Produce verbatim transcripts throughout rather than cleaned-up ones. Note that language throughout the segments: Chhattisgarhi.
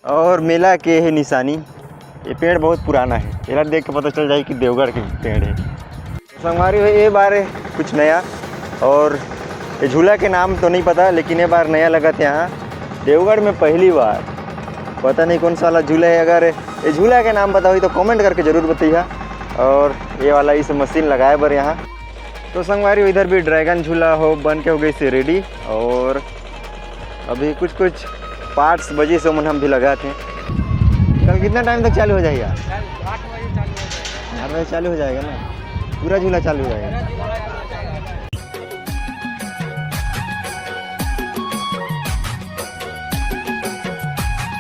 और मेला के हे निशानी, ये पेड़ बहुत पुराना है, एला देख के पता चल जाही कि देवगढ़ के पेड़ है। संगवारी हो, ये बार कुछ नया, और ये झूला के नाम तो नहीं पता, लेकिन ये बार नया लगत है यहाँ देवगढ़ में पहली बार। पता नहीं कौन सा वाला झूला है, अगर ये झूला के नाम पता होही तो कमेंट करके जरूर बताइहा। और ये वाला इस मशीन लगाए बर यहाँ। तो संगवारी हो, इधर भी ड्रैगन झूला हो बन के हो गई से रेडी, और अभी कुछ कुछ पार्ट्स बचे से ओमन हम भी लगात हैं। कल कितना टाइम तक चालू हो जाएगा? कल आठ बजे चालू हो जाएगा। आठ बजे चालू हो जाएगा ना, पूरा झूला चालू हो जाएगा।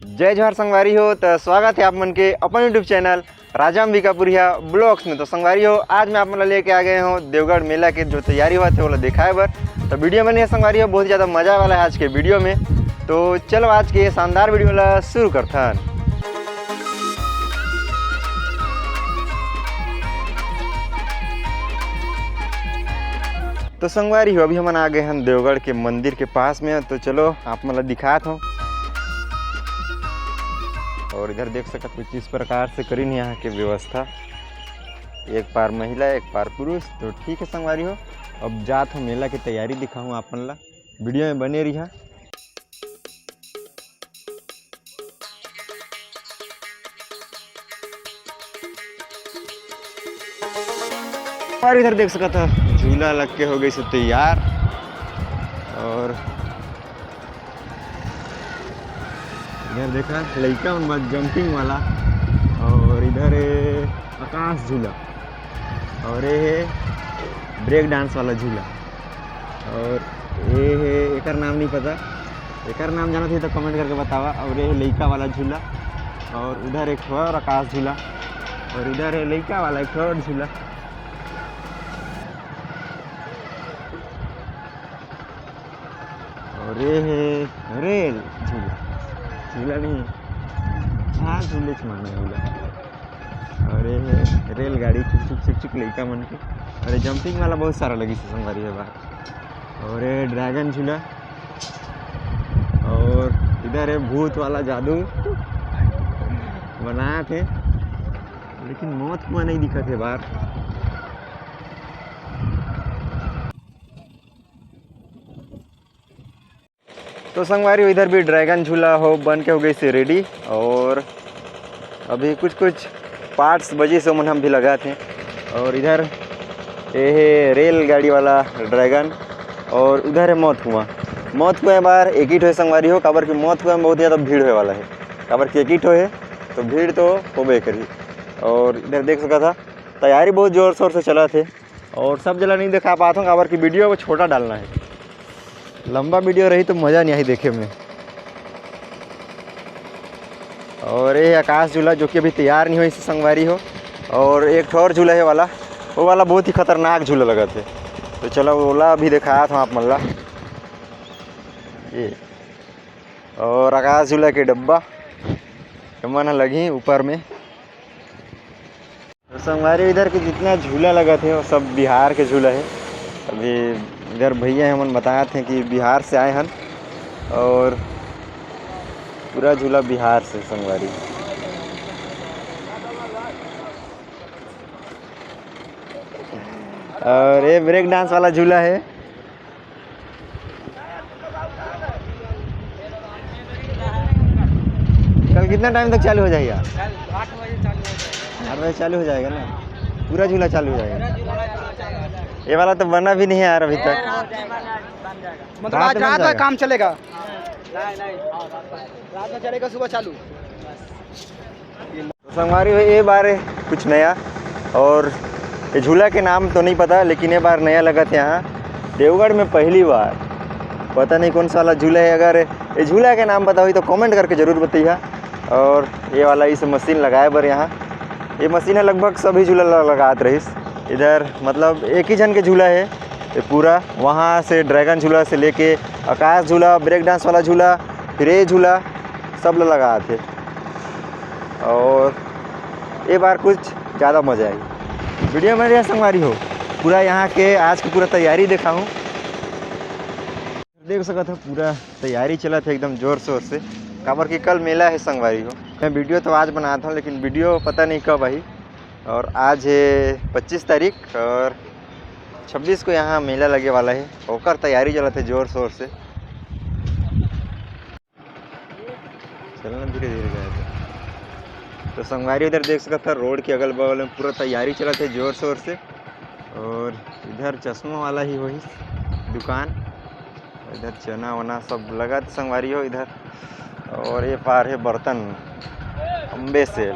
जय जोहार संगवारी हो, तो स्वागत है आप मन के अपन YouTube चैनल राजा अंबिकापुरिया ब्लॉग्स में। तो संगवारी हो, आज मैं आप मन ला लेके आ गए हूँ देवगढ़ मेला के जो तैयारी होवत हे, ओला दिखाए बर। तो वीडियो बने हे संगवारी हो, बहुत ज़्यादा मज़ा वाला है आज के वीडियो में। तो चलो आज के ये शानदार वीडियो ला शुरू करथन। तो संगवारी हो, अभी हमन आ गए हन देवगढ़ के मंदिर के पास में। तो चलो आप मन ला दिखात हूँ। और इधर देख सकत हो किस प्रकार से करिन यहाँ के व्यवस्था। एक पार महिला, एक पार पुरुष। तो ठीक है संगवारी हो, अब जात हूँ मेला के तैयारी दिखाहूँ आप मन ला, वीडियो में बने रहिहा। और इधर देख सकत हो झूला लग के हो गई से तैयार। और इधर देखा लइका मन बर जंपिंग वाला, और इधर ए, आकाश झूला, और ये है ब्रेक डांस वाला झूला, और ये है, एकर नाम नहीं पता, एकर नाम जानत ही तो कमेंट करके बतावा। और ये है लइका वाला झूला, और उधर एक ठो और आकाश झूला, और इधर है लइका वाला एक ठो और झूला। और ये है रेल झूला, झूला नहीं, हाँ झूले च माने झूला। और ये है रेलगाड़ी, चुक चुक चुक चुक लइका मन के। और ये जंपिंग वाला बहुत सारा लगी से संगवारी है बार। और ये ड्रैगन झूला, और इधर है भूत वाला जादू बनात हे, लेकिन मौत कुआं नहीं दिखत हे बार। तो संगवारी हो, इधर भी ड्रैगन झूला हो बन के हो गई से रेडी, और अभी कुछ कुछ पार्ट्स बचे से ओमन हम भी लगात हैं। और इधर ये है रेलगाड़ी वाला ड्रैगन, और उधर है मौत कुआं। मौत कुआं बार एक ही ठो है संगवारी हो, काबर कि मौत कुआं में बहुत ज़्यादा भीड़ होए वाला है, काबर कि एक ही ठो है तो भीड़ तो होबे करी। और इधर देख सकत हा तैयारी बहुत जोर शोर से चलत हे, और सब जला नहीं दिखा पात हूँ काबर कि वीडियो को छोटा डालना है, लंबा वीडियो रही तो मज़ा नहीं आई देखे में। और ये आकाश झूला जो कि अभी तैयार नहीं होइस संगवारी हो, और एक ठो और झूला है वाला, वो वाला बहुत ही खतरनाक झूला लगत हे। तो चलो ओला अभी दिखात हूँ आप मन ला। ये और आकाश झूला के डब्बा एमन ह लगही ऊपर में। तो संगवारी, इधर के जितना झूला लगत हे, वो सब बिहार के झूला हे। अभी इधर भैया हमन बताए थे कि बिहार से आए हन, और पूरा झूला बिहार से संगवारी। और ये ब्रेक डांस वाला झूला है। कल कितना टाइम तक चालू हो जाएगा? कल आठ बजे चालू हो जाएगा। आठ बजे चालू हो जाएगा ना, पूरा झूला चालू हो जाएगा। पूरा झूला चालू हो जाएगा। ये वाला तो बना भी नहीं है यार अभी तक। मतलब रात आज में रात बन तक जाएगा। काम चलेगा। नहीं, नहीं। रात में चलेगा, सुबह चालू। तो संगवारी हो, ये बार कुछ नया, और ये झूला के नाम तो नहीं पता, लेकिन ये बार नया लगत हे यहाँ देवगढ़ में पहली बार। पता नहीं कौन सा वाला झूला है, अगर ये झूला के नाम पता होही तो कमेंट करके जरूर बताइहा। और ये वाला इस मशीन लगाए बर यहाँ, ये मशीन है लगभग सभी झूला ल-, लगात रहिस। इधर मतलब एक ही झन के झूला है ये पूरा, वहाँ से ड्रैगन झूला से लेके आकाश झूला, ब्रेक डांस वाला झूला, फिर ये झूला, सब ल लगात हे। और ये बार कुछ ज़्यादा मज़ा आई। वीडियो में रहिहा संगवारी हो, पूरा यहाँ के आज की पूरा तैयारी दिखाहूँ। देख सकत हो पूरा तैयारी चलत हे एकदम जोर शोर से। काबर कि कल मेला हे संगवारी हो। मैं वीडियो तो आज बनात हूँ, लेकिन वीडियो पता नहीं कब आही। और आज है पच्चीस तारीख और छब्बीस को यहाँ मेला लगे वाला है, ओकर तैयारी चलत है जोर शोर से। चलना धीरे धीरे जाए तो। तो संगवारी उधर देख सकत ह, रोड के अगल बगल में पूरा तैयारी चलत है जोर शोर से। और इधर चश्मा वाला ही वही दुकान, इधर चना वना सब लगत संगवारी हो इधर। और ये पार है बर्तन अम्बे सेल।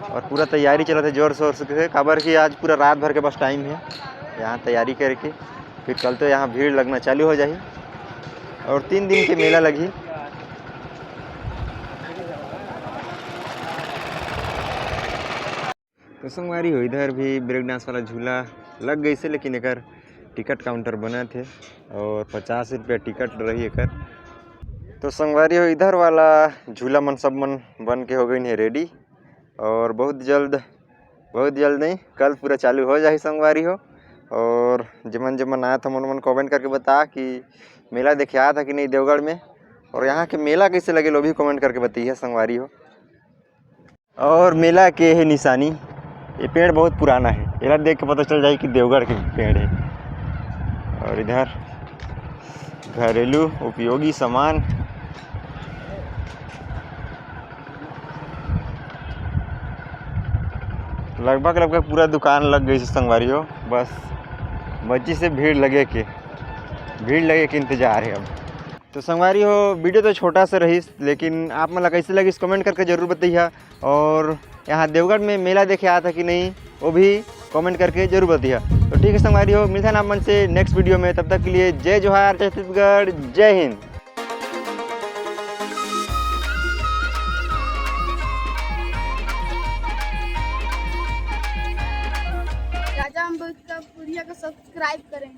और पूरा तैयारी चलत है जोर शोर से, काबर कि आज पूरा रात भर के बस टाइम है यहाँ तैयारी करके, फिर कल तो यहाँ भीड़ लगना चालू हो जाही और तीन दिन के मेला लगही। तो संगवारी हो, इधर भी ब्रेक डांस वाला झूला लग गई से, लेकिन एकर टिकट काउंटर बनत हे और पचास रुपया टिकट रही एकर। तो संगवारी हो, इधर वाला झूला मन सब मन बन के हो गई है रेडी और बहुत जल्द, बहुत जल्द नहीं, कल पूरा चालू हो जाही संगवारी हो। और जेमन जेमन आया था मन मन कमेंट करके बता कि मेला देखे आया था कि नहीं देवगढ़ में, और यहाँ के मेला कैसे लगे, वो भी कमेंट करके बताइए संगवारी हो। और मेला के हे निशानी, ये पेड़ बहुत पुराना है, एला देख के पता चल जाए कि देवगढ़ के पेड़ है। और इधर घरेलू उपयोगी सामान, लगभग लगभग पूरा दुकान लग गई से संगवारी हो। बस बची से भीड़ लगे के, भीड़ लगे के इंतजार है अब। तो संगवारी हो, वीडियो तो छोटा सा रहिस, लेकिन आप मन ला कैसे लगिस कमेंट करके जरूर बताइहा। और यहाँ देवगढ़ में मेला देखे आया था कि नहीं, वो भी कमेंट करके जरूर बताइहा। तो ठीक है संगवारी हो, मिलते हैं आप मन से नेक्स्ट वीडियो में। तब तक के लिए जय जोहार, जय छत्तीसगढ़, जय हिंद। राजा अम्बेडकर पुरिया को सब्सक्राइब करें।